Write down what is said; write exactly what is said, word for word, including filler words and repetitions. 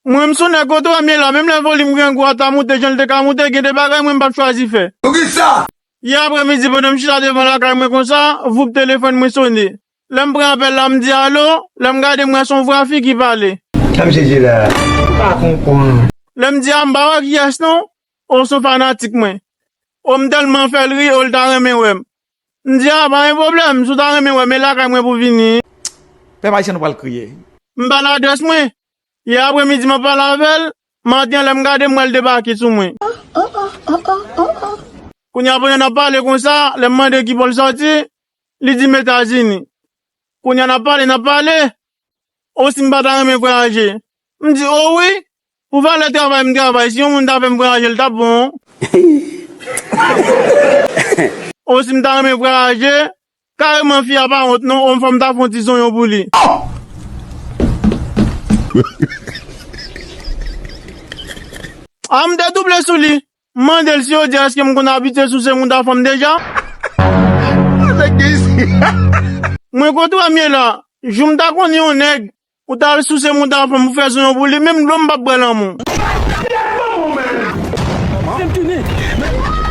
Mwen, m sou nèg kote w ye la, menm lè volim grangou a ta moute jan l te ka moute, gen de bagay mwen m p ap chwazi fè. Poukisa? Yè aprèmidi, pandan m chita devan lakay mwen konsa, voup telefòn mwen sone. Lè m pran apèl la, m di alo, lè m gade m wè se yon vwa fi ki pale. Sa misye di la? M pa konprann. Lè m di a, m pa wè kiyès non, o se yon fanatik mwen. O m tèlman fè l ri, o l ta renmen wè m. M di a, pa gen pwoblèm, si w ta renmen wè m, e lakay mwen pou w vini. Pèp ayisyen nou pral kriye. M ba l adrès mwen. Yè aprèmidi, m ap pale avè l. Maten an, lè m gade, m wè l debake sou mwen. Kounye a, pandan n ap pale konsa, lè m mande ki bò l sòti, li di m Etazini. Kounye a, n ap pale, n ap pale. O si m pa ta renmen vwayaje. M di, o wi, pou valè travay m travay, si yon moun ta fè m vwayaje, l t ap bon. O si m ta renmen vwayaje, kareman fi a pa wont non, o m fò m ta fè yon ti zonyon pou li. A m te double sou li. M mande l si yo di èske m konn abitye souse mouda fanm deja. Mwen kote w ye la, jou m ta konnen yon nèg, ou ta al souse mouda fanm, ou fè zonyon pou li, menm dlo m p ap bwè lanmou. Mwen,